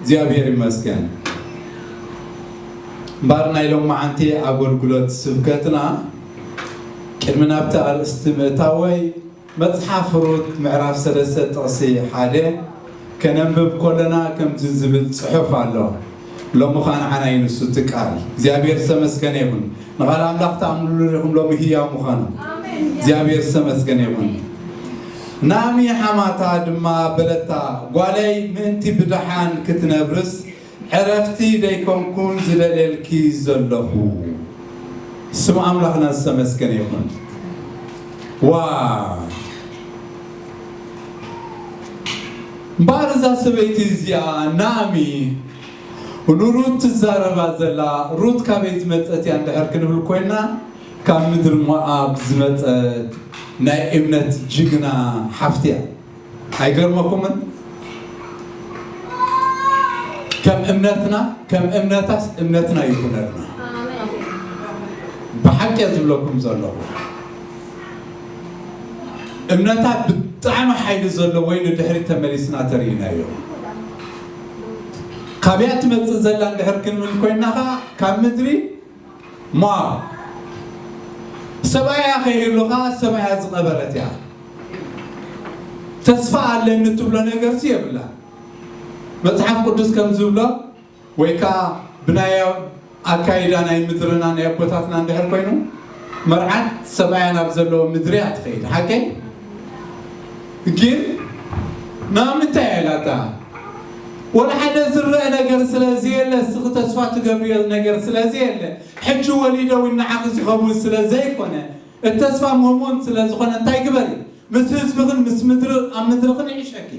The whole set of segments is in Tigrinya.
እግዚኣብሔር ይመስገን። እምበኣር ናይ ሎማዓንቲ ኣገልግሎት ስብከትና ቅድሚ ናብቲ ኣርእስቲ ምእታወይ መጽሓፍ ሩት ምዕራፍ ሰለስተ ጥቕሲ ሓደ ከነንብብ ከለና ከምዚ ዝብል ጽሑፍ ኣሎ። ሎሚ ኸኣ ንዓና እዩ ንሱ እቲ ቃል። እግዚኣብሔር ዝተመስገነ ይኹን። ንቓል ኣምላኽ ተኣምኑሉ ኢኹም ሎሚ ህያው ምዃኑ። እግዚኣብሔር ዝተመስገነ ይኹን። ናሚ ሓማታ ድማ በለታ፣ ጓለይ ምእንቲ ብደሓን ክትነብርስ ዕረፍቲ ደይኮንኩን ዝደልየልኪ ዘለኹ። ስም ኣምላኽና ዝተመስገነ ይኹን። ዋ እምበኣር እዛ ሰበይቲ እዚኣ ናሚ ንሩት ትዛረባ ዘላ፣ ሩት ካበይ ዝመጸት እያ እንድሕር ክንብል ኮይና፣ ካብ ምድሪ ሞኣብ ዝመጸት ናይ እምነት ጅግና ሓፍቲ እያ። ኣይገርመኩምን? ከም እምነትና ከም እምነታስ እምነትና ይኹነልና። ብሓቂ እየ ዝብለኩም ዘለኹ፣ እምነታ ብጣዕሚ ሓይሊ ዘለዎ እዩ። ንድሕሪት ተመሊስና ተርእይናዮ። ካብያ ትመፅእ ዘላ እንድሕር ክንብል ኮይና ኸዓ ካብ ምድሪ ማ ሰብኣያ ከይህሉኻ ሰብኣያ ዝቐበረት እያ። ተስፋ ኣለኒ ትብሎ ነገርሲ የብላ። መፅሓፍ ቅዱስ ከም ዝብሎ ወይ ከዓ ብናይ ኣካይዳ ናይ ምድርና ናይ ኣቦታትና እንድሕር ኮይኑ መርዓት ሰብኣያ ናብ ዘለዎ ምድሪ እያ ትኸይድ። ሓቀይ ግን ናብ ምንታይ እያ ኢላታ? ወላ ሓደ ዝረአ ነገር ስለዚ የለ፣ እስኺ ተስፋ ትገብርዮ ነገር ስለዚ የለ። ሕጂ ወሊደ እውን ንዓኺ ዝኸውን ስለ ዘይኮነ፣ እቲ ተስፋ መሞን ስለ ዝኾነ እንታይ ግበሪ? ምስ ህዝብኽን ምስ ምድሪ ኣብ ምድርኽን ይዕሸኪ።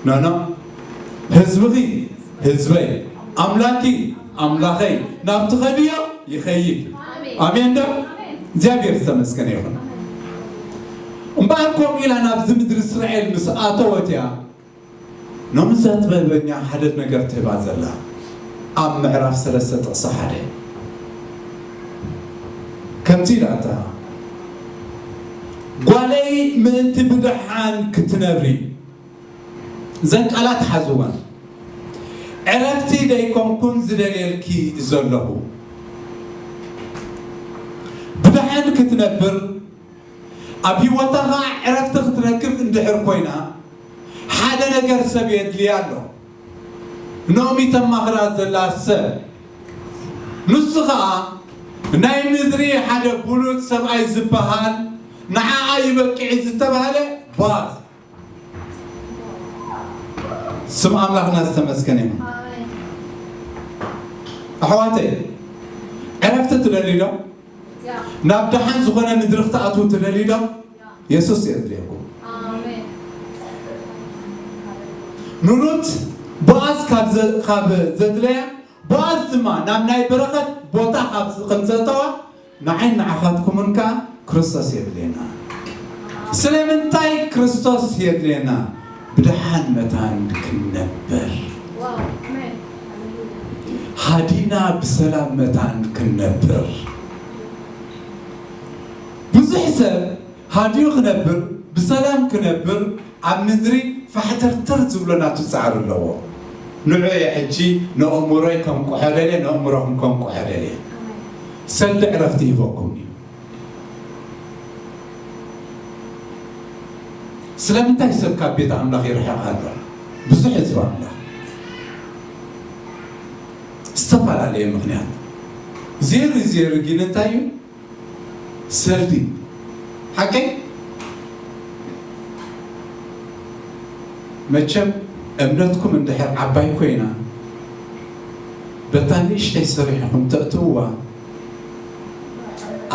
ኖኖ ህዝብኺ ህዝበይ ኣምላኪ ኣምላኸይ ናብ ትኸድዮ ይኸይድ። ኣሜን ዶ? እግዚኣብሔር ዝተመስገነ ይኹን። እምበኣር ከምኡ ኢላ ናብዚ ምድሪ እስራኤል ምስ ኣተወት እያ ኖምዛ ጥበበኛ ሓደ ነገር ትህባ ዘላ ኣብ ምዕራፍ ሰለስተ ጥቕሲ ሓደ ከምዚ ኢላታ፣ ጓለይ ምእንቲ ብደሓን ክትነብሪ፣ እዘን ቃላት ሓዝወን፣ ዕረፍቲ ደይኮንኩን ዝደልየልኪ ዘለኹ፣ ብደሓን ክትነብር ኣብ ህይወታ ኸዓ ዕረፍቲ ክትረክብ እንድሕር ኮይና ሓደ ነገር ሰብ የድልያ ኣሎ። ኖሚ ተማኽራ ዘላ ሰብ ንሱ ኸዓ ናይ ምድሪ ሓደ ብሉፅ ሰብኣይ ዝበሃል ንዓኣ ይበቅዕ ዝተባህለ ቦኣዝ። ስም ኣምላኽና ዝተመስገነ ይኹን። ኣሕዋተይ ዕረፍቲ ትደልዩ ዶ? ናብ ደሓን ዝኾነ ምድሪ ክትኣትዉ ትደልዩ ዶ? የሱስ የድልየኩም። ንሩት ቦኣዝ ካብ ዘ- ካብ ዘድለያ ቦኣዝ ድማ ናብ ናይ በረኸት ቦታ ካብ ከም ዘእተዋ ንዓይ ንዓኻትኩምን ከኣ ክርስቶስ የድልየና። ስለምንታይ ክርስቶስ የድልየና? ብደሓን መታን ክንነብር፣ ሃዲና ብሰላም መታን ክንነብር። ብዙሕ ሰብ ሃዲኡ ክነብር ብሰላም ክነብር ኣብ ምድሪ ፋሕተርተር ዝብሎ ናቱ ጻዕሪ ኣለዎ። ንዑ እየ ሕጂ ነእምሮይ ከም ቆሖ ደልየ ነእምሮኹም ከም ቆሖ ደልየ ሰልዲ ዕረፍቲ ሂበኩም እዩ። ስለምንታይ ሰብ ካብ ቤት ኣምላኽ ይርሕቕ ኣሎ? ብዙሕ ህዝቢ ኣምላኽ ዝተፈላለየ ምኽንያት ዜሩ ዜሩ ግን እንታይ እዩ? ሰልዲ ሓቀይ መቸም እምነትኩም እንድሕር ዓባይ ኮይና በታ ንእሽተይ ሰሪሕኹም ተእትውዋ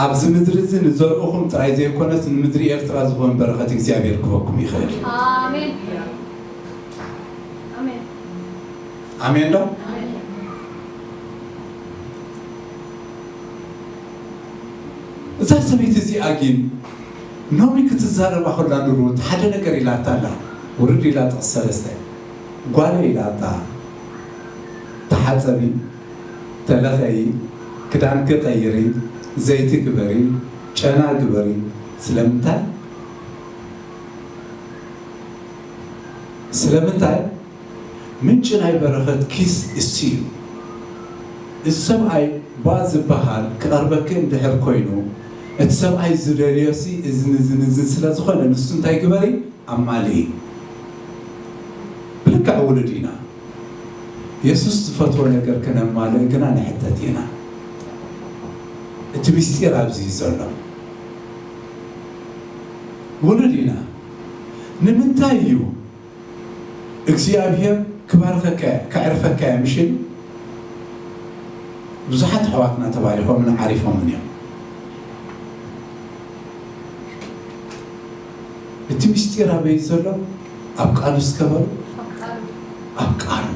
ኣብዚ ምድሪ እዚ ንዘርእኹም ጥራይ ዘይኮነስ ንምድሪ ኤርትራ ዝኾን በረኸት እግዚኣብሔር ክበኩም ይኽእል። ኣሜን ዶ? እዛ ሰበይቲ እዚኣ ግን ኖሚ ክትዛረባ ከላ ንሩት ሓደ ነገር ኢላታ ኣላ። ውርድ ኢላ ጥቕሲ ሰለስተ ጓለ ኢላታ ተሓጸቢ፣ ተለኸዪ፣ ክዳንኪ ቀይሪ፣ ዘይቲ ግበሪ፣ ጨና ግበሪ። ስለምንታይ? ስለምንታይ? ምንጪ ናይ በረኸት ኪስ እሱ እዩ። እዚ ሰብኣይ ቧ ዝበሃል ክቐርበኪ እንድሕር ኮይኑ፣ እቲ ሰብኣይ ዝደልዮሲ እዝን እዝን እዝን ስለ ዝኾነ፣ ንሱ እንታይ ግበሪ? ኣማልኢ። ብልክዕ ውሉድ ኢና። የሱስ ዝፈትዎ ነገር ከነማልእ ግና ንሕተት ኢና። እቲ ምስጢር ኣብዚ እዩ ዘሎ። ውሉድ ኢና። ንምንታይ እዩ እግዚኣብሔር ክባርከካ፣ ከዕርፈካ እየ፣ ምሽ ኢሉ? ብዙሓት ኣሕዋትና ተባሪኾምን ዓሪፎምን እዮም። እቲ ምስጢር ኣበይ ዘሎ? ኣብ ቃሉ እስከ በሉ። ኣብ ቃሉ።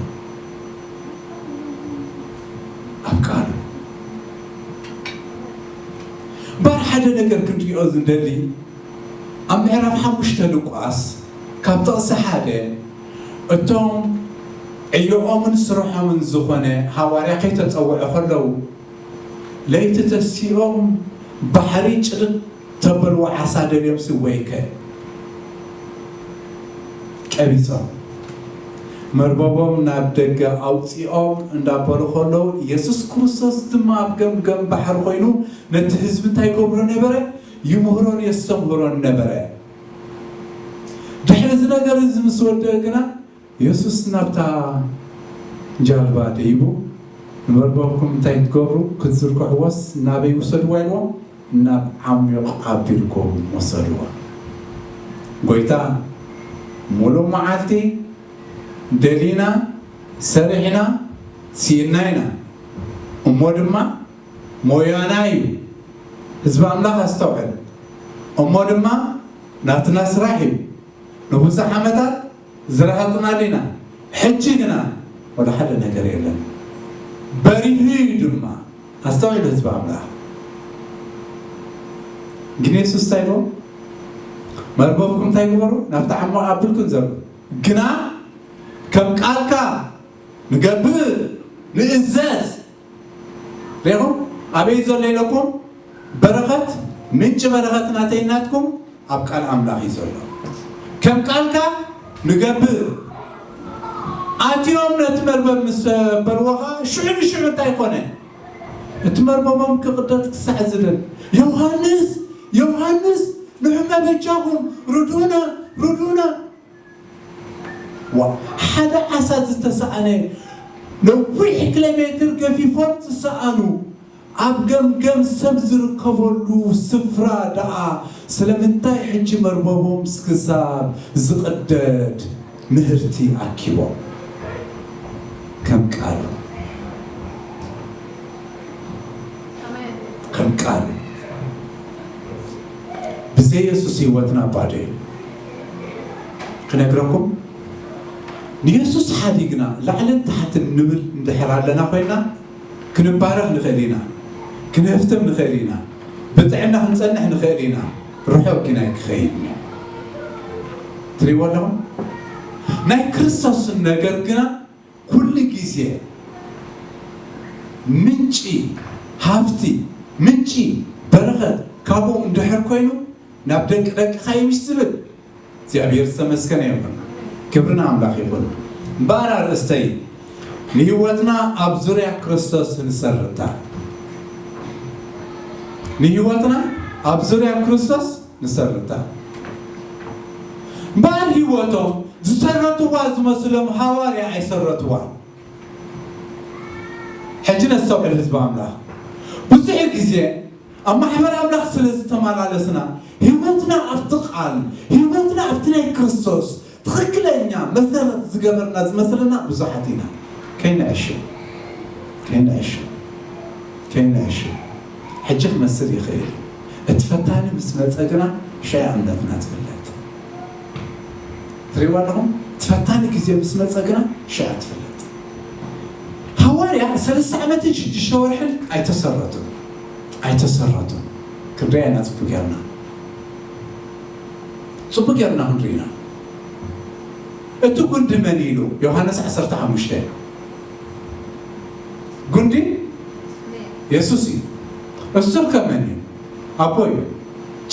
ኣብ ቃሉ። እምበኣር ሓደ ነገር ክንሪኦ ዝደሊ፣ ኣብ ምዕራፍ ሓሙሽተ ሉቃስ ካብ ጥቕሲ ሓደ፣ እቶም ዕዮኦምን ስርሖምን ዝኾነ ሃዋርያ ከይተጸውዑ ከለዉ፣ ለይቲ ተሲኦም ባሕሪ ጭልጥ ተበልዎ ዓሳ ደልዮምሲ ወይከ ቀቢጾም መርበቦም ናብ ደገ ኣውጺኦም እንዳበሉ ከለዉ፣ የሱስ ክርስቶስ ድማ ኣብ ገምገም ባሕሪ ኮይኑ ነቲ ህዝቢ እንታይ ይገብሮ ነበረ? ይምህሮን የስተምህሮን ነበረ። ድሕሪ እዚ ነገር እዚ ምስ ወደአ ግና፣ የሱስ ናብታ ጃልባ ደይቡ፣ ንመርበብኩም እንታይ ክትገብሩ? ክትዝርግሕዎስ ናበይ ውሰድዋ? ኢልዎም፣ ናብ ዓሚቕ ኣቢልኩም ወሰድዋ። ጎይታ፣ ሙሉእ መዓልቲ ደሊና፣ ሰሪሕና፣ ስኢንና ኢና። እሞ ድማ ሞያና እዩ። ህዝቢ ኣምላኽ ኣስተውዕል። እሞ ድማ ናትና ስራሕ እዩ። ንብዙሕ ዓመታት ዝረሃጽና ዲና? ሕጂ ግና ወላ ሓደ ነገር የለን። በሪሁ እዩ ድማ። ኣስተውዕል ህዝቢ ኣምላኽ። ግን የሱስ እንታይ ኢልዎም? መርበብኩም እንታይ ግበሩ? ናብቲ ዓሚቕ ኣቢልኩም ዘርግሑ። ግና ከም ቃልካ ንገብር፣ ንእዘዝ። ሪኹም? ኣበይ ዘሎ ኢለኩም? በረኸት፣ ምንጪ በረኸት ናተይ ናትኩም ኣብ ቃል ኣምላኽ እዩ ዘሎ። ከም ቃልካ ንገብር። ኣትዮም ነቲ መርበብ ምስ በልዎ ኸዓ፣ ሽዑ ንሽዑ እንታይ ኮነ? እቲ መርበቦም ክቕደድ ክሳዕ ዝብል፣ "ዮሃንስ፣ ዮሃንስ፣ ንዑና በጃኹም፣ ርድኡና፣ ርድኡና!" ዋ፣ ሓደ ዓሳ ዝተሰኣነ፣ ነዊሕ ኪሎ ሜትር ገፊፎም ዝሰኣኑ፣ ኣብ ገምገም ሰብ ዝርከበሉ ስፍራ ደኣ ስለምንታይ ሕጂ መርበቦም ክሳብ ዝቕደድ ምህርቲ ኣኪቦም? ከም ቃሉ፣ ከም ቃሉ። ብዘይ የሱስ ህይወትና ባዶ እዩ። ክነግረኩም፣ ንየሱስ ሓዲግና ላዕልን ታሕትን ንብል እንድሕር ኣለና ኮይና፣ ክንባረኽ ንኽእል ኢና፣ ክንህፍትም ንኽእል ኢና፣ ብጥዕና ክንጸንሕ ንኽእል ኢና። ርሑቕ ግን ኣይክኸይድን እዩ። ትሪእዎ ኣለኹም? ናይ ክርስቶስ ነገር ግና ኩሉ ግዜ ምንጪ ሃፍቲ፣ ምንጪ በረኸት ካብኡ እንድሕር ኮይኑ፣ ናብ ደቂ ደቅኻ እዩ ምሽ ዝብል። እግዚኣብሔር ዝተመስገነ ይኹን። ክብሪ ንኣምላኽ ይኹን። እምበኣር ኣርእስተይ፣ ንህይወትና ኣብ ዙርያ ክርስቶስ ንሰርታ። ንህይወትና ኣብ ዙርያ ክርስቶስ ንሰርታ። እምበኣር ህይወቶም ዝሰረትዋ ዝመስሎም ሃዋርያ ኣይሰረትዋ። ሕጂ ነስተውዕል ህዝቢ ኣምላኽ። ብዙሕ ግዜ ኣብ ማሕበር ኣምላኽ ስለ ዝተመላለስና፣ ህይወትና ኣብቲ ቃል፣ ህይወትና ኣብቲ ናይ ክርስቶስ ትኽክለኛ መሰረት ዝገበርና ዝመስለና ብዙሓት ኢና። ከይንዕሽው፣ ከይንዕሽው፣ ከይንዕሽው። ሕጂ ክመስል ይኽእል እዩ። እቲ ፈታኒ ምስ መጸ ግና ሽዑ እምነትና ትፍለጥ። ትሪእዋ ኣለኹም? እቲ ፈታኒ ግዜ ምስ መጸ ግና ሽዑ ትፍለጥ። ሃዋርያ ሰለስተ ዓመትን ሽዱሽተ ወርሕን ኣይተሰረቱን፣ ኣይተሰረቱን። ክንሪኣ ኢና ጽቡቅ ጌርና። ጽቡቅ ጌርና ክንርኢ ኢና። እቲ ጉንዲ መን ኢሉ? ዮሃንስ ዓሰርተ ሓሙሽተ። ጉንዲ የሱስ እዩ። እሱር ከ መን እዩ? ኣቦ እዩ።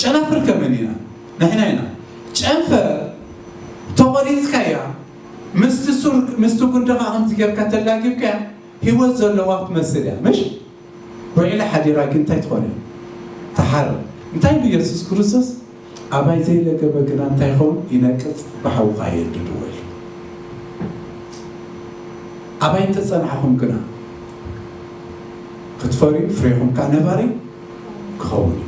ጨናፍር ከ መን ኢና? ንሕና ኢና። ጨንፈር ተቖሪጽካያ፣ ምስቲ ሱር ምስቲ ጉንዲ ከዓ ከምዚ ጌርካ ተላጊብካያ፣ ህይወት ዘለዋ ትመስል እያ። ምሽ ውዒላ ሓዲራ ግን እንታይ ትኾን እያ? ትሓርም። እንታይ ኢሉ የሱስ ክርስቶስ? ኣባይ ዘይለገበ ግና እንታይ ይኸውን? ይነቅጽ፣ ብሓዊ ከዓ የንድድዎ ኢሉ። ኣባይ እንተጸናሕኹም ግና ክትፈርዩ፣ ፍሬኹም ከዓ ነባሪ ክኸውን እዩ።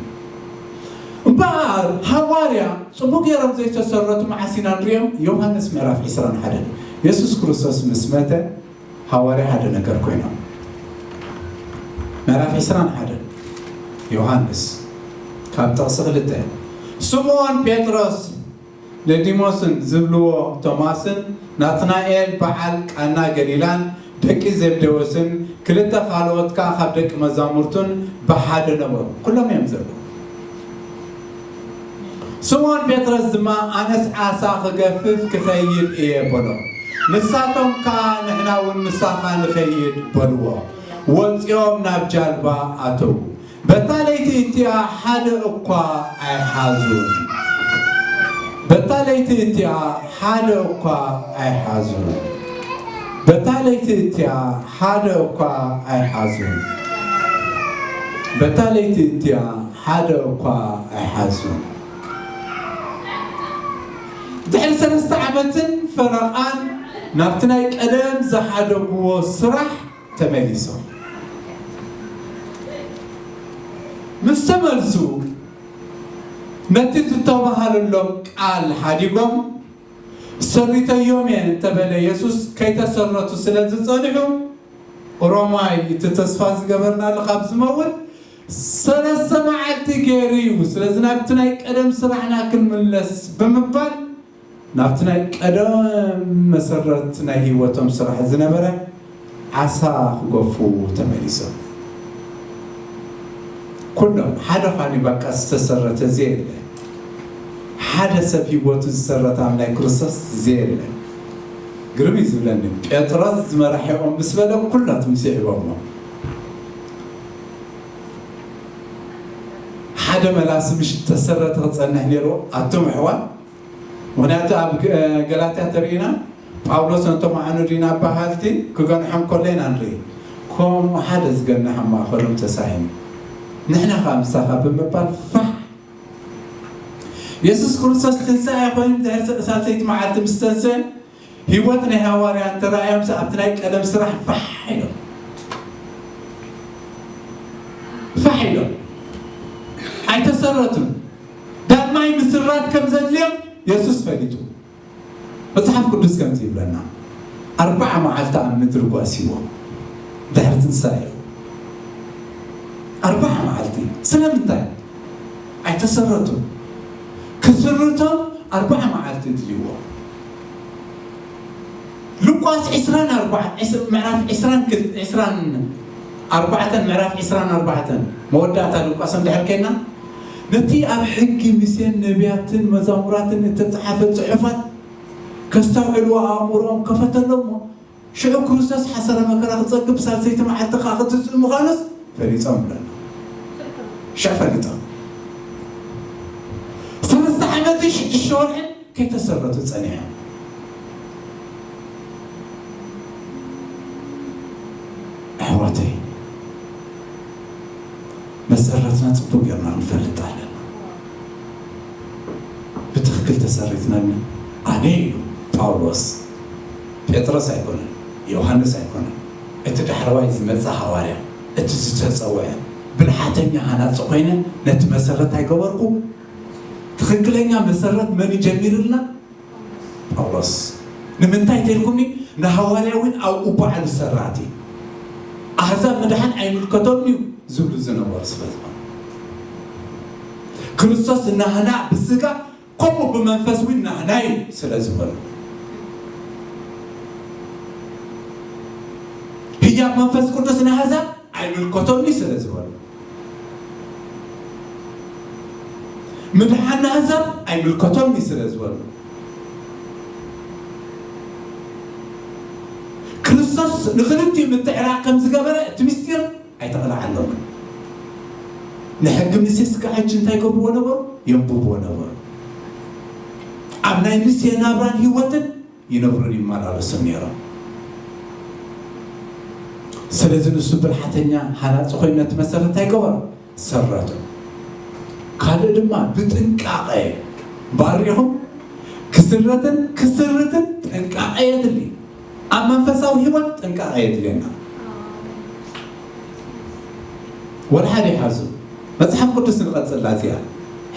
እምበኣር ሃዋርያ ጽቡቕ ገይሮም ዘይተሰረቱ መዓስ ኢና ንሪኦም? ዮሃንስ ምዕራፍ ዕስራን ሓደን። የሱስ ክርስቶስ ምስ መተ ሃዋርያ ሓደ ነገር ኮይኖም። ምዕራፍ ዕስራን ሓደን ዮሃንስ ካብ ጥቕሲ ክልተ፣ ስምዖን ጴጥሮስ፣ ንዲሞስን ዝብልዎ ቶማስን፣ ናትናኤል በዓል ቃና ገሊላን ደቂ ዘብዴዎስን ክልተ ካልኦት ከኣ ካብ ደቂ መዛሙርቱን ብሓደ ነበሩ። ኩሎም እዮም ዘለዉ። ስምዖን ጴጥሮስ ድማ፣ ኣነስ ዓሳ ክገፍፍ ክኸይድ እየ በሎ። ንሳቶም ከኣ፣ ንሕና እውን ምሳኻ ንኸይድ በልዎ። ወጺኦም ናብ ጃልባ ኣተዉ። በታ ለይቲ እቲኣ ሓደ እኳ ኣይሓዙን። በታ ለይቲ እቲኣ ሓደ እኳ ኣይሓዙን። በታ ለይቲ እቲኣ ሓደ እኳ ኣይሓዙን። በታ ለይቲ እቲኣ ሓደ እኳ ኣይሓዙን። ድሕሪ ሰለስተ ዓመትን ፈረቓን ናብቲ ናይ ቀደም ዝሓደግዎ ስራሕ ተመሊሶም። ምስ ተመልሱ ነቲ ዝተባሃለሎም ቃል ሓዲጎም፣ ሰሪተዮም እየ እንተበለ የሱስ ከይተሰረቱ ስለ ዝጸንሑ፣ ሮማይ እቲ ተስፋ ዝገበርናሉ ካብ ዝመውት ሰለስተ መዓልቲ ገይሩ እዩ። ስለዚ ናብቲ ናይ ቀደም ስራሕና ክንምለስ ብምባል ናብቲ ናይ ቀደም መሰረት ናይ ህይወቶም ስራሕ ዝነበረ ዓሳ ክገፉ ተመሊሶም። ኩሎም ሓደ ኳኒ ባቃ ዝተሰረተ ዘየለ፣ ሓደ ሰብ ህይወቱ ዝሰረተ ኣብ ናይ ክርስቶስ ዘየለ። ግርም እዩ ዝብለኒ። ጴጥሮስ ዝመራሒኦም ምስ በለ ኩላቶም ስዒቦሞ። ሓደ መላሲ ምሽ ተሰረተ ክጸንሕ ነይርዎ። ኣቶም ኣሕዋት፣ ምኽንያቱ ኣብ ገ-፣ ገላትያ ተርእዩና፣ ጳውሎስ ነቶም ኣዕኑድ ኢና በሃልቲ ክገንሖም ከሎ ኢና ንርኢ። ከምኡ ሓደ ዝገንሕ ኣብ ማእከሎም ተሳኢኑ። ንሕና ኸኣ ምሳኻ ብምባል ፋሕ። የሱስ ክርስቶስ ትንሳኤ ኮይኑ ድሕሪ ሳልሰይቲ መዓልቲ ምስ ተንስአ፣ ህይወት ናይ ሃዋርያ እንተረኣዮም፣ ኣብቲ ናይ ቀደም ስራሕ ፋሕ ኢሎም። ፋሕ ኢሎም። ኣይተሰረቱን። ዳግማይ ምስራት ከም ዘድልዮም የሱስ ፈሊጡ። መጽሓፍ ቅዱስ ከምዚ ይብለና፣ ኣርባዓ መዓልቲ ኣብ ምድሪ ጓሲዎም ድሕሪ ትንሳኤ። ኣርባዓ መዓልቲ። ስለምንታይ? ኣይተሰረቱን። ክስርቶም ኣርባዓ መዓልቲ ድልይዎም። ሉቃስ ዕስራን ኣርባዓን፣ ዕስ-፣ ምዕራፍ ዕስራን ክል-፣ ዕስራን ኣርባዕተን፣ ምዕራፍ ዕስራን ኣርባዕተን፣ መወዳእታ ሉቃስ እንድሕር ኬና፣ ነቲ ኣብ ሕጊ ሙሴን ነቢያትን መዛሙራትን እተጻሕፈ ጽሑፋት ከስተውዕልዎ ኣእምሮኦም ከፈተሎም እሞ፣ ሽዑ ክርስቶስ ሓሰረ መከራ ክጸግብ፣ ሳልሰይቲ መዓልቲ ከኣ ክትንስእ ምዃኑስ ፈሊጦም ብለና። ሽዑ ፈሊጦም። ሰለስተ ዓመትን ሽዱሽተ ወርሕን ከይተሰረቱ ጸኒሖም። ኣሕዋተይ፣ መሰረትና ጽቡቅ ጌርና ክንፈልጥ ኣለና። ብትኽክል ተሰሪትና ኣነ ኢሉ ጳውሎስ፣ ጴጥሮስ ኣይኮነን፣ ዮሃንስ ኣይኮነን፣ እቲ ዳሕረዋይ ዝመጸ ሃዋርያ፣ እቲ ዝተጸውዐ ብልሓተኛ ሃናጺ ኮይነ ነቲ መሰረት ኣይገበርኩ። ትኽክለኛ መሰረት መን እዩ ጀሚርልና? ጳውሎስ። ንምንታይ ተልኩምኒ? ንሃዋርያ እውን ኣብኡ ባዕሉ ሰራቲ። ኣህዛብ ምድሓን ኣይምልከቶም እዩ ዝብሉ ዝነበሩ ስለ ዝኾኑ። ክርስቶስ ናህና ብስጋ ከምኡ ብመንፈስ እውን ናህና እዩ ስለ ዝበሉ። ህያብ መንፈስ ቅዱስ ንኣህዛብ ኣይምልከቶም እዩ ስለ ዝበሉ። ምድሓን ንኣህዛብ ኣይምልከቶም እዩ ስለ ዝበሉ። ክርስቶስ ንክልቲኡ ምትዕራቕ ከም ዝገበረ እቲ ምስጢር ኣይተቕላዓሎምን። ንሕጊ ሙሴ ስጋዕ ሕጂ እንታይ ገብርዎ ነበሩ? የንብብዎ ነበሩ። ኣብ ናይ ሙሴ ናብራን ህይወትን ይነብሩን ይመላለሱን ነይሮም። ስለዚ ንሱ ብልሓተኛ ሃናፂ ኮይኑ ነቲ መሰረት ኣይገበሮ፣ ሰረቶ። ካልእ ድማ ብጥንቃቐ ባሪኹም ክስረትን ክስርትን ጥንቃቐ የድሊ። ኣብ መንፈሳዊ ህይወት ጥንቃቐ የድልየና። ወላ ሓደ ይሓዙ። መጽሓፍ ቅዱስ ንቐጽላ እዚኣ።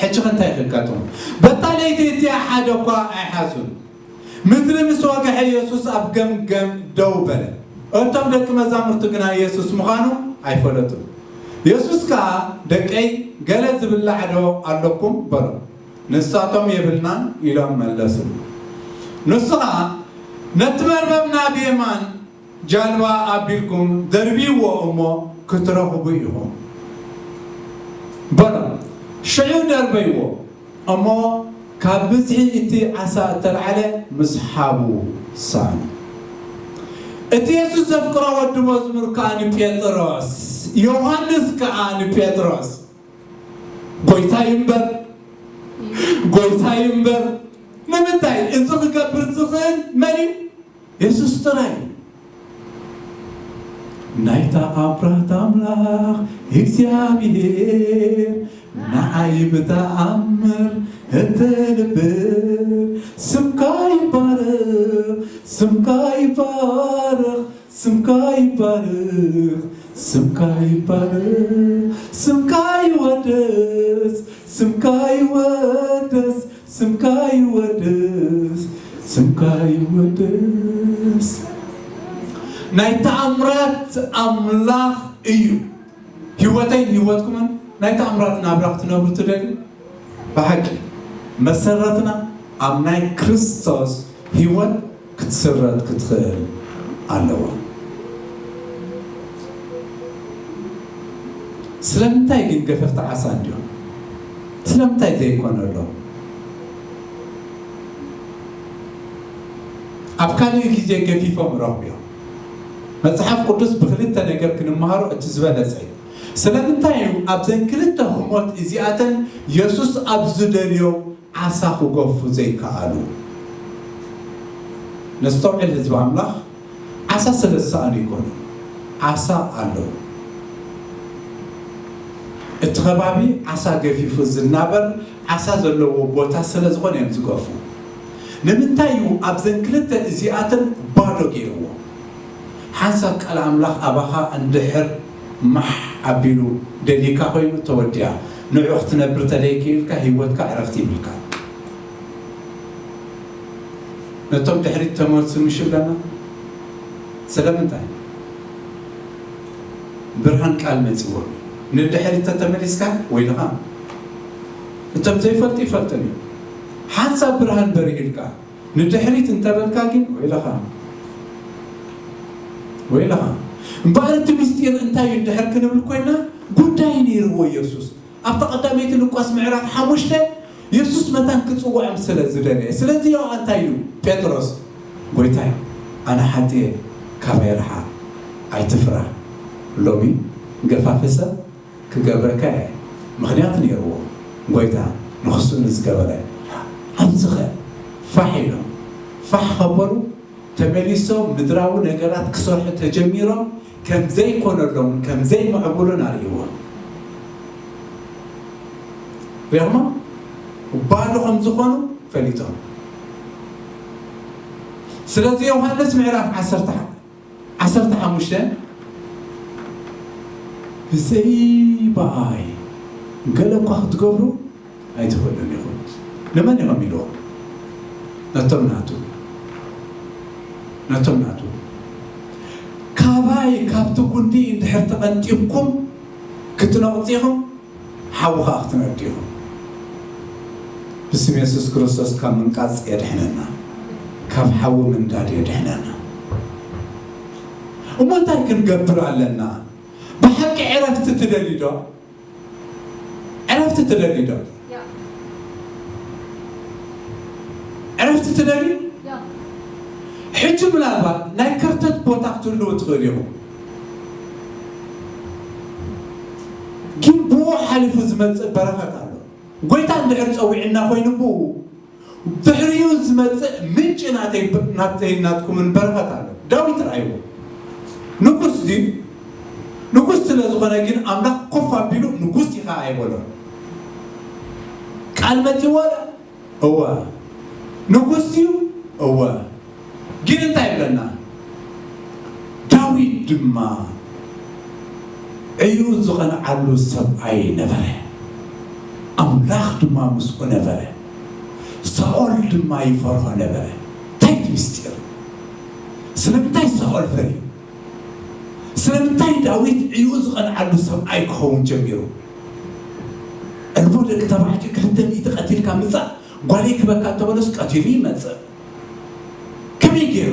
ሕጂ ኸ እንታይ ከጋጥሙ? በታ ለይቲ እቲኣ ሓደ እኳ ኣይሓዙን። ምድሪ ምስ ወግሐ የሱስ ኣብ ገምገም ደው በለ። እቶም ደቂ መዛሙርቱ ግና የሱስ ምዃኑ ኣይፈለጡን። የሱስ ከኣ፣ ደቀይ፣ ገለ ዝብላዕ ዶ ኣለኩም? በሎም። ንሳቶም፣ የብልናን ኢሎም መለሱሉ። ንሱ ኸኣ፣ ነቲ መርበብ ናብ የማን ጃልባ ኣቢልኩም ደርብይዎ እሞ ክትረኽቡ ኢኹም በሎም። ሽዑ ደርበይዎ እሞ ካብ ብዝሒ እቲ ዓሳ እተልዓለ ምስሓቡ ሰኣኑ። እቲ የሱስ ዘፍቅሮ ወዲ መዝሙር ከኣ ንጴጥሮስ፣ ዮሃንስ ከኣ ንጴጥሮስ፣ ጎይታይ እምበር፣ ጎይታይ እምበር፣ ንምንታይ እዚ ክገብር ዝኽእል መን እዩ? የሱስ ጥራይ እዩ። ናይ ተኣምራት ኣምላኽ እግዚኣብሔር ንዓይ ብተኣምር እትንብር ስምካ ይባረኽ ስምካ ይባረኽ ስምካ ይባረኽ ስምካ ይባረኽ ስምካ ይወደስ ስምካ ይወደስ ስምካ ይወደስ ስምካ ይወደስ። ናይ ተኣምራት ኣምላኽ እዩ። ህይወተይን ህይወትኩምን ናይ ተኣምራት ናብራ ክትነብሩ ትደልዩ? ብሓቂ መሰረትና ኣብ ናይ ክርስቶስ ህይወት ክትስረት ክትኽእል ኣለዋ። ስለምንታይ ግን ገፈፍቲ ዓሳ እንድዮም? ስለምንታይ ዘይኮነሎም? ኣብ ካልእ ግዜ ገፊፎም ረኽብዮም። መጽሓፍ ቅዱስ ብኽልተ ነገር ክንመሃሮ እቲ ዝበለጸ እዩ። ስለምንታይ እዩ ኣብዘን ክልተ ህሞት እዚኣተን የሱስ ኣብ ዝደልዮ ዓሳ ክገፉ ዘይከኣሉ? ነስተውዕል ህዝቢ ኣምላኽ፣ ዓሳ ስለ ዝሰኣኑ ይኮኑ፣ ዓሳ ኣለዉ። እቲ ከባቢ ዓሳ ገፊፉ ዝናበር ዓሳ ዘለዎ ቦታ ስለ ዝኾነ እዮም ዝገፉ። ንምንታይ እዩ ኣብዘን ክልተ እዚኣተን ባዶ ገይርዎ? ሓንሳብ ቃል ኣምላኽ ኣባኻ እንድሕር ማሕ ኣቢሉ ደሊካ ኮይኑ ተወዲኣ፣ ንዑ ክትነብር ተደይክኢልካ ህይወትካ ዕረፍቲ ይብልካ። ነቶም ድሕሪት ተመልሱ ምሽ ኣለና። ስለምንታይ? ብርሃን ቃል መጺዎም። ንድሕሪት ተተመሊስካ ወይልኻ። እቶም ዘይፈልጡ ይፈልጥን እዮም። ሓንሳብ ብርሃን በሪህልካ ንድሕሪት እንተበልካ ግን ወይልኻ። ወይልኻ። እምበኣር እቲ ምስጢር እንታይ እዩ እንድሕር ክንብል ኮይና፣ ጉዳይ ነይርዎ ኢየሱስ። ኣብታ ቀዳመይቲ ሉቃስ ምዕራፍ ሓሙሽተ የሱስ መታን ክጽውዖም ስለ ዝደለየ። ስለዚ ዮሃ እንታይ ኢሉ? ጴጥሮስ፣ ጎይታይ፣ ኣነ ሓጥእ እየ፣ ካባይ ርሓቕ፣ ኣይትፍራህ። ሎሚ ገፋፊ ሰብ ክገብረካ እየ። ምኽንያት ነይርዎ ጎይታ ንኽስኡ ንዝገበረ። ኣብዚኸ ፋሕ ኢሎም፣ ፋሕ ከበሉ ተመሊሶም ምድራዊ ነገራት ክሰርሑ ተጀሚሮም፣ ከም ዘይኮነሎምን ከም ዘይምዕቡሉን ኣርእይዎም። ሪእኹሞ? ባዶ ከም ዝኾኑ ፈሊጦም። ስለዚ ዮሃንስ ምዕራፍ ዓሰርተ፣ ዓሰርተ ሓሙሽተ፣ ብዘይ ብኣይ ገለ እኳ ክትገብሩ ኣይትኽእሉን ኢኹም። ንመን ኢኹም ኢልዎም? ነቶም ናቱ። ነቶም ናቱ። ካባይ ካብቲ ጉንዲ እንድሕር ተቐንጢብኩም ክትነቕጹ ኢኹም፣ ሓዊ ኸኣ ክትነዱ ኢኹም። ብስም የሱስ ክርስቶስ ካብ ምንቃጽ የድሕነና። ካብ ሓዊ ምንዳድ የድሕነና። እሞ እንታይ ክንገብር ኣለና? ብሓቂ ዕረፍቲ ትደልዩ ዶ? ዕረፍቲ ትደልዩ ዶ? ያ። ዕረፍቲ ትደልዩ? ያ። ሕጂ ምናልባት ናይ ከርተት ቦታ ክትህልዉ ትኽእሉ ኢኹም። ግን ብኡ ሓሊፉ ዝመጽእ በረኸት ኣሎ። ጎይታ እንድሕር ጸዊዕና ኮይኑ ብኡ ድሕሪኡ ዝመጽእ ምንጪ ናተይ፣ ናተይ ናትኩምን በረኸት ኣሎ። ዳዊት ረኣይዎ። ንጉስ ድዩ? ንጉስ ስለ ዝኾነ ግን ኣምላኽ ኮፍ ኣቢሉ ንጉስ ኢኻ ኣይበሎን። ቃል መጺዎ? እወ። ንጉስ ድዩ? እወ። ግን እንታይ ይብለና? ዳዊት ድማ ዕዩ ዝቐንዓሉ ሰብኣይ ነበረ፣ ኣምላኽ ድማ ምስኡ ነበረ፣ ሳኦል ድማ ይፈርሆ ነበረ። እንታይ እቲ ምስጢር? ስለምንታይ ሳኦል ፈርዩ? ስለምንታይ ዳዊት ዕዩ ዝቐንዓሉ ሰብኣይ ክኸውን ጀሚሩ? ዕልቦ ደቂ ተባዕትዮ ክልተ ሚእቲ ቀቲልካ ምጻእ፣ ጓለይ ክበካ እንተበለስ ቀቲሉ ይመጽእ። ከመይ ገይሩ?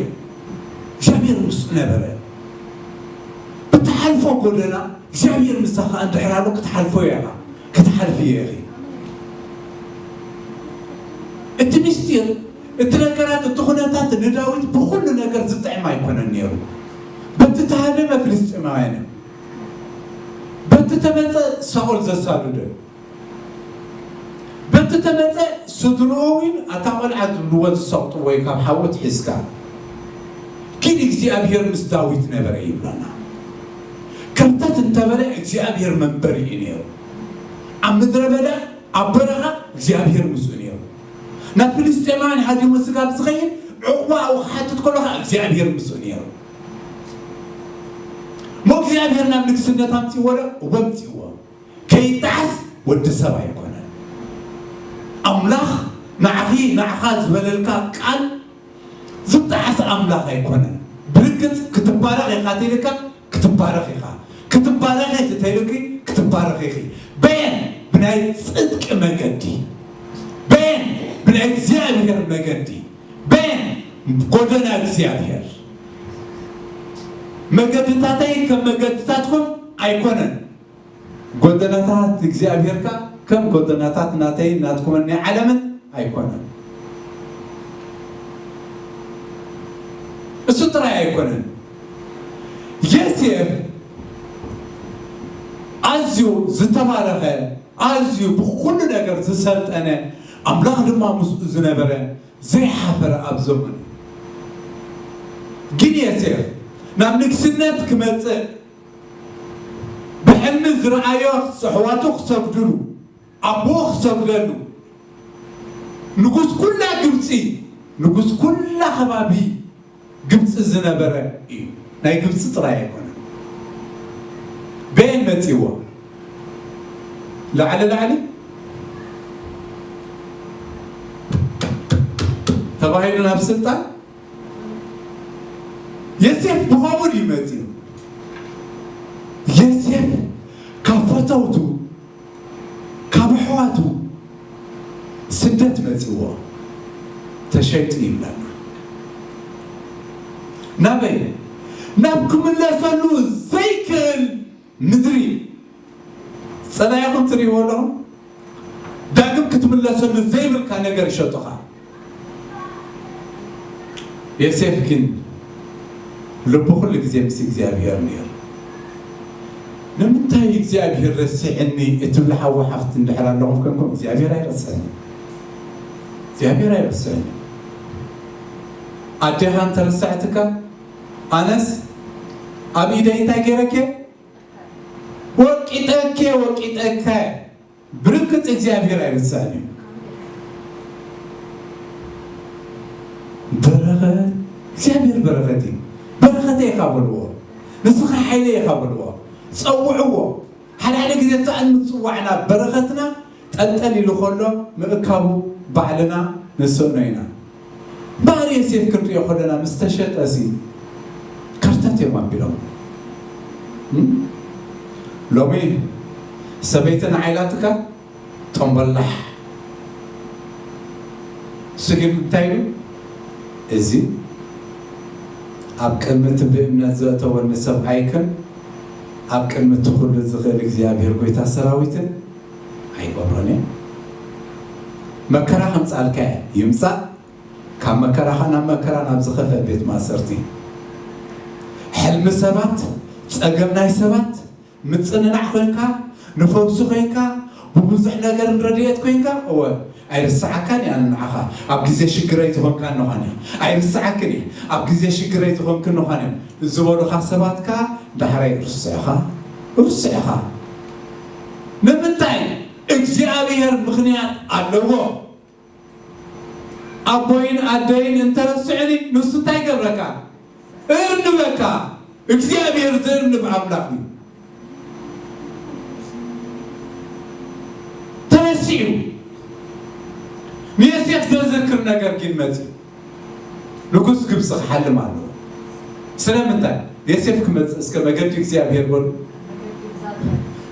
እግዚኣብሔር ምስኡ ነበረ። ብትሓልፎ ጎደና እግዚኣብሔር ምሳኻ እንድሕር ኣሎ ክትሓልፎ እያ ኢኻ፣ ክትሓልፍዮ ኢኺ። እቲ ምስጢር፣ እቲ ነገራት፣ እቲ ኩነታት ንዳዊት ብኹሉ ነገር ዝጥዕም ኣይኮነን ነይሩ። በቲ ተሃደመ ፍልስጤማውያን እዮም። በቲ ተመጸ ሳኦል ዘሳድዶ እዩ። በቲ ተመጸ ስድርኡ እውን ኣታ ቆልዓ ዝብልዎ ዝሰቕጥዎ እዩ ካብ ሓዊ ኣትሒዝካ። ግን እግዚኣብሔር ምስ ዳዊት ነበረ ይብለና። ከርተት እንተበለ እግዚኣብሔር መንበሪ እዩ ነይሩ። ኣብ ምድረ በዳ ኣብ በረኻ እግዚኣብሔር ምስኡ ነይሩ። ናብ ፍልስጤማውያን ሃዲሙ ስጋብ ዝኸይድ ዕቑባ ኣብኡ ክሓትት ከሎ ኸዓ እግዚኣብሔር ምስኡ ነይሩ። እሞ እግዚኣብሔር ናብ ንግስነት ኣምጺእዎ ዶ? እወ ኣምጺእዎ። ከይጠዓስ ወዲ ሰብ ኣይኮነን። ኣምላኽ ንዓኺ ንዓኻ ዝበለልካ ቃል ዝጠዓስ ኣምላኽ ኣይኮነን። ብርግጽ ክትባረኽ ኢኻ ተይልካ ክትባረኽ ኢኻ። ክትባረኺ ኢኺ ተይልኪ ክትባረኺ ኢኺ። በየን? ብናይ ጽድቂ መገዲ። በየን? ብናይ እግዚኣብሔር መገዲ። በየን? ጎደና እግዚኣብሔር። መገድታተይ ከም መገድታትኩም ኣይኮነን። ጎደናታት እግዚኣብሔር ከኣ ከም ጎደናታት ናተይን ናትኩምን ናይ ዓለምን ኣይኮነን። እሱ ጥራይ ኣይኮነን። ዮሴፍ ኣዝዩ ዝተባረኸ፣ ኣዝዩ ብኹሉ ነገር ዝሰልጠነ፣ ኣምላኽ ድማ ምስኡ ዝነበረ፣ ዘይሓፈረ ኣብ ዘመኑ። ግን ዮሴፍ ናብ ንግስነት ክመጽእ ብሕልሚ ዝረኣዮ ኣሕዋቱ ክሰግድሉ፣ ኣቦኡ ክሰግደሉ፣ ንጉስ ኩላ ግብጺ፣ ንጉስ ኩላ ከባቢ ግብጺ ዝነበረ እዩ። ናይ ግብጺ ጥራይ ኣይኮነን። በየን መጺእዎ? ላዕሊ ላዕሊ ተባሂሉ ናብ ስልጣን ዮሴፍ ብኸምኡ ድዩ መጺኡ? ዮሴፍ ካብ ፈተውቱ፣ ካብ ኣሕዋቱ ስደት መጺእዎ፣ ተሸይጡ ይብለና። ናበይ? ናብ ክምለሰሉ ዘይክእል ምድሪ። ጸላኢኹም ትርእይዎ ኣለኹም? ዳግም ክትምለሰሉ ዘይብልካ ነገር ይሸጡኻ። ዮሴፍ ግን ልቡ ኩሉ ግዜ ምስ እግዚኣብሔር ነይሩ። ንምንታይ እግዚኣብሔር ረሲዕኒ እትብሉ ሓው ሓፍቲ እንድሕር ኣለኹም ኮንኩም፣ እግዚኣብሔር ኣይረስዕን እዩ። እግዚኣብሔር ኣይረስዕን እዩ። ኣዴኻ እንተረሳዕትካ፣ ኣነስ ኣብ ኢደይ እንታይ ገይረኪ? ወቂጠኪ፣ ወቂጠካ። ብርግጽ እግዚኣብሔር ኣይረስዕን እዩ። በረኸት፣ እግዚኣብሔር በረኸት እዩ። በረኸተይ ኢኻ በልዎ። ንስኻ ሓይለይ ኢኻ በልዎ። ጸውዕዎ። ሓደ ሓደ ግዜ እዛ እንጽዋዕና በረኸትና ጠልጠል ኢሉ ከሎ ምእካቡ ባዕልና ንስእኖ ኢና። ባህሪ ዮሴፍ ክንሪኦ ከለና ምስ ተሸጠ ሲ ከርተት እዮም ኣቢሎም። እም? ሎሚ ሰበይቲ ንዓይ ኢላትካ ጠምበላሕ። እሱ ግን እንታይ ኢሉ? እዚ ኣብ ቅድሚ እቲ ብእምነት ዘእተወኒ ሰብኣይክን ኣብ ቅድሚ እቲ ኩሉ ዝኽእል እግዚኣብሔር ጎይታ ሰራዊትን ኣይገብሮን እየ። መከራ ከምጻልካ እየ፣ ይምጻእ። ካብ መከራ ኸዓ ናብ መከራ፣ ናብ ዝኸፍአ ቤት ማእሰርቲ። ሕልሚ ሰባት፣ ጸገም ናይ ሰባት፣ ምጽንናዕ ኮይንካ፣ ንፈውሲ ኮይንካ፣ ብብዙሕ ነገር ንረድኤት ኮይንካ፣ እወ፣ ኣይርስዓካን እየ ኣነ ንዓኻ። ኣብ ግዜ ሽግረይ ዝኾንካ እንዃን እየ። ኣይርስዓክን እየ። ኣብ ግዜ ሽግረይ ዝኾንክ እንዃን እየ። ዝበሉኻ ሰባት ከኣ ዳሕራይ ርስዕኻ፣ ርስዕኻ። ንምንታይ? እግዚኣብሔር ምኽንያት ኣለዎ። ኣቦይን ኣደይን እንተረስዕኒ፣ ንሱ እንታይ ይገብረካ? እርንበካ። እግዚኣብሔር ዘርንብ ኣምላኽ እዩ። ተረሲዑ። ንዮሴፍ ዘዝክር ነገር ግን መጽእ። ንጉስ ግብፂ ክሓልም ኣለዎ። ስለምንታይ? ዮሴፍ ክመጽእ እስከ መገዲ እግዚኣብሔር በሉ።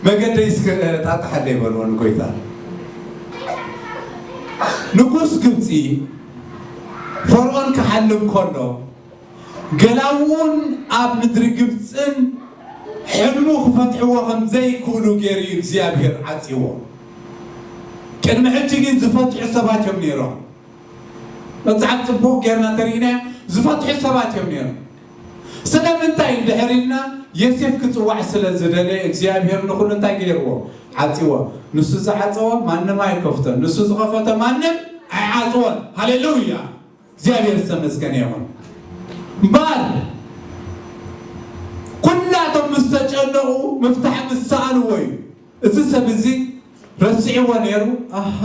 መገደይ እስከ ጣጥሓለይ በልዎ ንጎይታ። ንጉስ ግብፂ ፈርዖን ክሓልም ከሎ፣ ገላውን ኣብ ምድሪ ግብፅን ሕልሙ ክፈትሕዎ ከም ዘይክእሉ ገይሩ እዩ እግዚኣብሔር ዓፅዎ። ቅድሚ ሕጂ ግን ዝፈትሑ ሰባት እዮም ነይሮም። መጽሓፍ ጽቡቕ ጌርና ተሪእናዮ፣ ዝፈትሑ ሰባት እዮም ነይሮም። ስለምንታይ እንድሕር ኢልና፣ ዮሴፍ ክጽዋዕ ስለ ዝደለየ እግዚኣብሔር ንኹሉ እንታይ ገይርዎ? ዓጽዎ። ንሱ ዝዓጸወ ማንም ኣይከፍቶን፣ ንሱ ዝኸፈተ ማንም ኣይዓጽዎን። ሃሌሉያ! እግዚኣብሔር ዝተመስገነ ይኹን። እምበኣር ኩላቶም ምስ ተጨነቑ ምፍታሕ ምስ ሰኣንዎ እዩ። እዚ ሰብ እዚ ረሲዕዎ ነይሩ። ኣሃ፣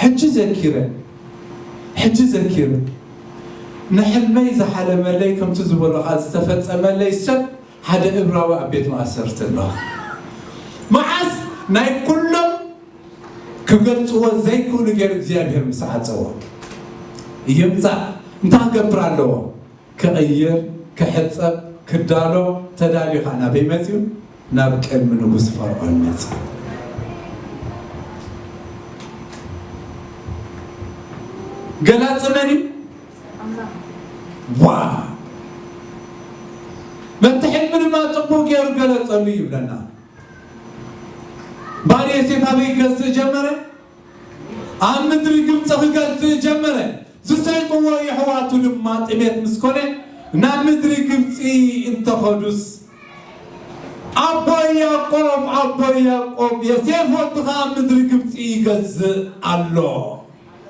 ሕጂ ዘኪረ፣ ሕጂ ዘኪረ። ንሕልመይ ዝሓለመለይ፣ ከምቲ ዝበሎ ኸኣ ዝተፈጸመለይ ሰብ ሓደ እብራዊ ኣብ ቤት ማእሰርቲ ኣሎ። መዓስ ናይ ኩሎም ክገልጽዎ ዘይክእሉ ገይሩ እግዚኣብሔር ምስ ዓጸዎ፣ ይምጻእ፣ እንታይ ክገብር ኣለዎ? ክቕይር፣ ክሕጸብ፣ ክዳሎ ተዳልዩ ኸኣ ናበይ መጺኡ? ናብ ቅድሚ ንጉስ ፈርዖን መጺኡ። ገላጺ መን እዩ? ዋ! ነቲ ሕልሚ ድማ ጽቡቕ ገይሩ ገለጸሉ ይብለና። ባርያ ዮሴፍ ኣበይ ክገዝእ ጀመረ? ኣብ ምድሪ ግብፂ ክገዝእ ጀመረ። ዝሰይጥዎ የሕዋቱ ድማ ጥሜት ምስ ኮነ ናብ ምድሪ ግብፂ እንተኸዱስ፣ ኣቦይ ያዕቆብ፣ ኣቦይ ያዕቆብ፣ ዮሴፍ ወድኻ ኣብ ምድሪ ግብፂ ይገዝእ ኣሎ።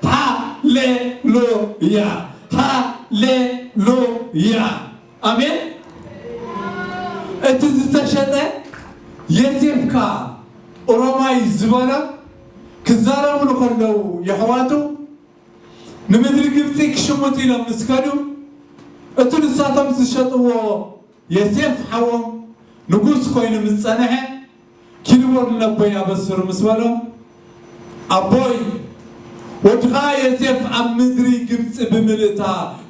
ሃሌሉያ! ሃሌሉያ! ኣሜን። እቲ ዝተሸጠ ዮሴፍካ ኦሮማይ ዝበሎ ክዛረቡ ንከለዉ የሕዋቱ ንምድሪ ግብፂ ክሽሙት ኢሎም ምስ ከዱ፣ እቲ ንሳቶም ዝሸጥዎ ዮሴፍ ሓዎም ንጉስ ኮይኑ ምስ ጸንሐ፣ ኪልቦን ነቦይ ኣበስሩ ምስ በሎ፣ ኣቦይ፣ ወድኻ ዮሴፍ ኣብ ምድሪ ግብፂ ብምልእታ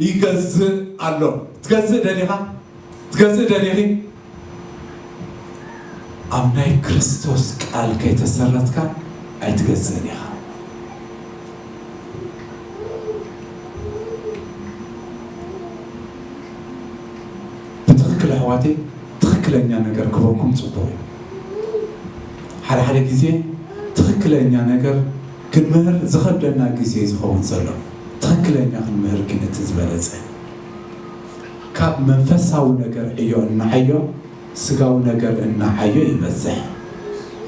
ይገዝእ ኣሎ። ትገዝእ ደሊኻ? ትገዝእ ደሊኺ? ኣብ ናይ ክርስቶስ ቃል ከይተሰረትካ ኣይትገዝእን ኢኻ። ብትኽክል ኣሕዋተይ፣ ትኽክለኛ ነገር ክበኩም ጽቡቕ እዩ። ሓደ ሓደ ግዜ ትኽክለኛ ነገር ክንምህር ዝኸብደና ግዜ እዩ ዝኸውን ዘሎ። ትኽክለኛ ክንምህር ግን እቲ ዝበለጸ። ካብ መንፈሳዊ ነገር ዕዮ እናዓዮ፣ ስጋዊ ነገር እናዓዮ ይበዝሕ።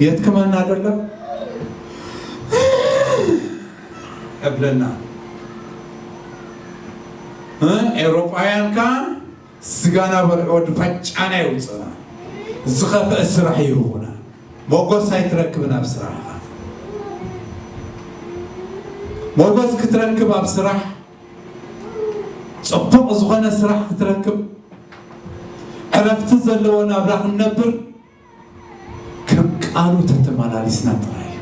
የድክመና ደሎ? እብለና። እ? ኤውሮጳውያን ከኣ ስጋና በልዑ፣ ወዲ ፋጫና የውፅና። ዝኸፍአ ስራሕ ይህቡና። ሞጎስ ኣይትረክብን ኣብ ስራሕኻ። ሞጎስ ክትረክብ ኣብ ስራሕ፣ ጽቡቕ ዝኾነ ስራሕ ክትረክብ፣ ዕረፍቲ ዘለዎ ናብራ ክንነብር፣ ከም ቃሉ ተተመላሊስና ጥራይ እዩ።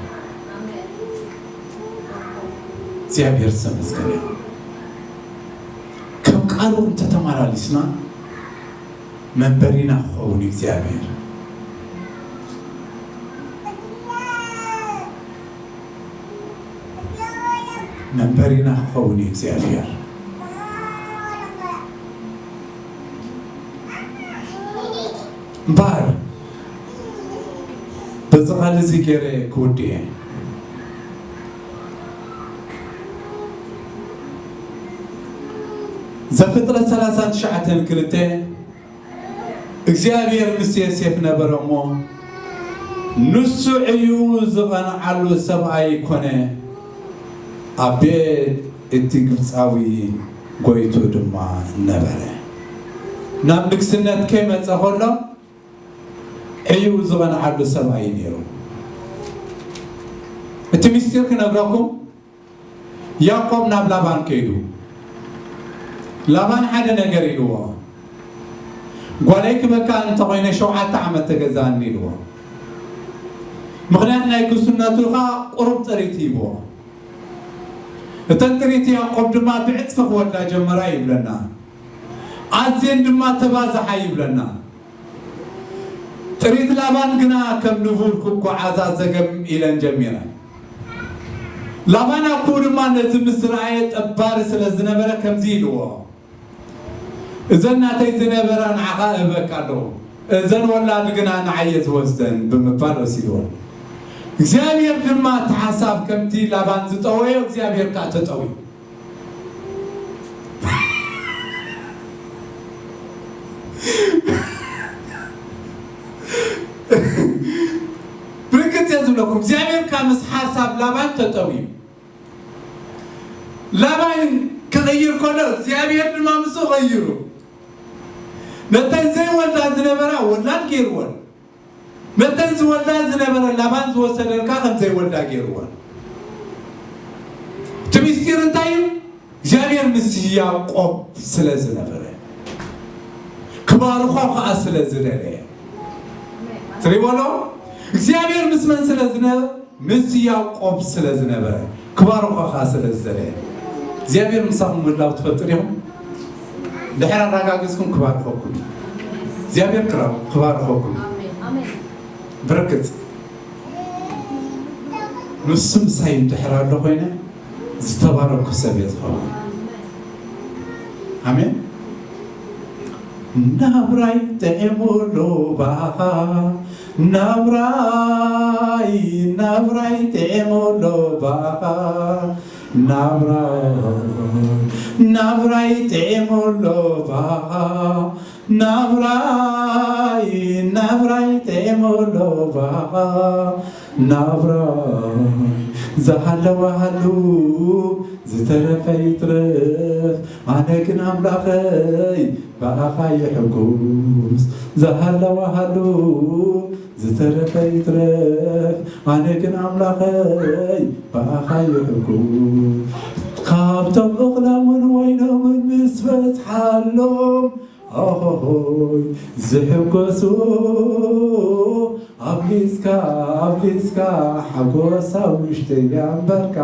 እግዚኣብሔር ዝተመስገነ ይኹን። ከም ቃሉ እንተተመላሊስና መንበሪና ክኸውን እዩ እግዚኣብሔር። መንበሪና ክኸውን እዩ እግዚኣብሔር። እምበኣር በዚ ቃል እዚ ገይረ ክውድእ እየ። ዘፍጥረት ሰላሳን ትሽዓተን ክልተ እግዚኣብሔር ምስ ዮሴፍ ነበረ እሞ ንሱ ዕዩኡ ዝቐንዓሉ ሰብኣይ ኮነ፣ ኣብ ቤት እቲ ግብጻዊ ጎይቱ ድማ ነበረ። ናብ ንግስነት ከይመጸ ከሎ ዕዩኡ ዝቐንዓሉ ሰብኣይ ነይሩ። እቲ ምስጢር ክነግረኩም፣ ያዕቆብ ናብ ላባን ከይዱ፣ ላባን ሓደ ነገር ኢልዎ፣ "ጓለይ ክበካ እንተኾይነ ሸውዓተ ዓመት ተገዛእኒ" ኢልዎ። ምኽንያት ናይ ግስነቱ ኸኣ ቁሩብ ጥሪት ሂብዎ። እተን ጥሪት ያዕቆብ ድማ ብዕጽፊ ክወልዳ ጀመራ ይብለና። ኣዝየን ድማ ተባዝሓ ይብለና። ጥሪት ላባን ግና ከም ንቡር ክጓዓዛ ዘገም ኢለን ጀሚረን። ላባን ኣቦኡ ድማ ነዚ ምስ ረኣየ ጠባሪ ስለ ዝነበረ ከምዚ ኢልዎ፣ "እዘን ናተይ ዝነበራ ንዓኻ እህበካ ኣለኹ፣ እዘን ወላድ ግና ንዓየ ዝወስደን" ብምባል ወሲድዎ። እግዚኣብሔር ድማ እቲ ሓሳብ ከምቲ ላባን ዝጠወዮ እግዚኣብሔር ከኣ ተጠውዩ። ብርግጽ እየ ዝብለኩም፣ እግዚኣብሔር ካብ ምስ ሓሳብ ላባን ተጠውዩ። ላባን ክቕይር ከሎ እግዚኣብሔር ድማ ምስኡ ቐይሩ። ነተን ዘይወልዳ ዝነበራ ወላድ ገይርወን። ነተን ዝወልዳ ዝነበረ ላባን ዝወሰደን ከኣ ከም ዘይወልዳ ገይርወን። እቲ ምስጢር እንታይ እዩ? እግዚኣብሔር ምስ ያዕቆብ ስለ ዝነበረ፣ ክባርኾ ከኣ ስለ ዝደለየ። ትሪእዎ ኣሎ? እግዚኣብሔር ምስ መን ስለ ዝነበረ? ምስ ያዕቆብ ስለ ዝነበረ፣ ክባርኾ ከኣ ስለ ዝደለየ። እግዚኣብሔር ምሳኹም ምህላው ትፈልጡ ዲኹም? ድሕሪ ኣረጋጊጽኩም ክባርኸኩም እዩ። እግዚኣብሔር ክራ-፣ ክባርኸኩም እዩ። ብርግጽ። ንሱ ምሳይ እንድሕር ኣሎ ኮይነ፣ ዝተባረኩ ሰብ እየ ዝኸውን። ኣሜን። ናብራይ ጥዒሙ ኣሎ ባኻ፣ ናብራይ፣ ናብራይ ጥዒሙ ኣሎ ባኻ፣ ናብራይ፣ ናብራይ ጥዒሙ ኣሎ ባኻ፣ ናብራይ፣ ናብራይ ጥዒሙ ኣሎ ባኻ፣ ናብራይ ዝሃለወ ሃሉ ዝተረፈ ይትረፍ፣ ኣነ ግን ኣምላኸይ ብኣኻ ይሕጉስ። ዝሃለወ ሃሉ ዝተረፈ ይትረፍ፣ ኣነ ግን ኣምላኸይ ብኣኻ ይሕጉስ። ካብቶም እኽሎምን ወይኖምን ምስ በዝሓሎም፣ ኦሆሆይ ዝሕጎሱ፣ ኣብሊጽካ፣ ኣብሊጽካ ሓጎስ ኣብ ውሽጠይ ኣንበርካ።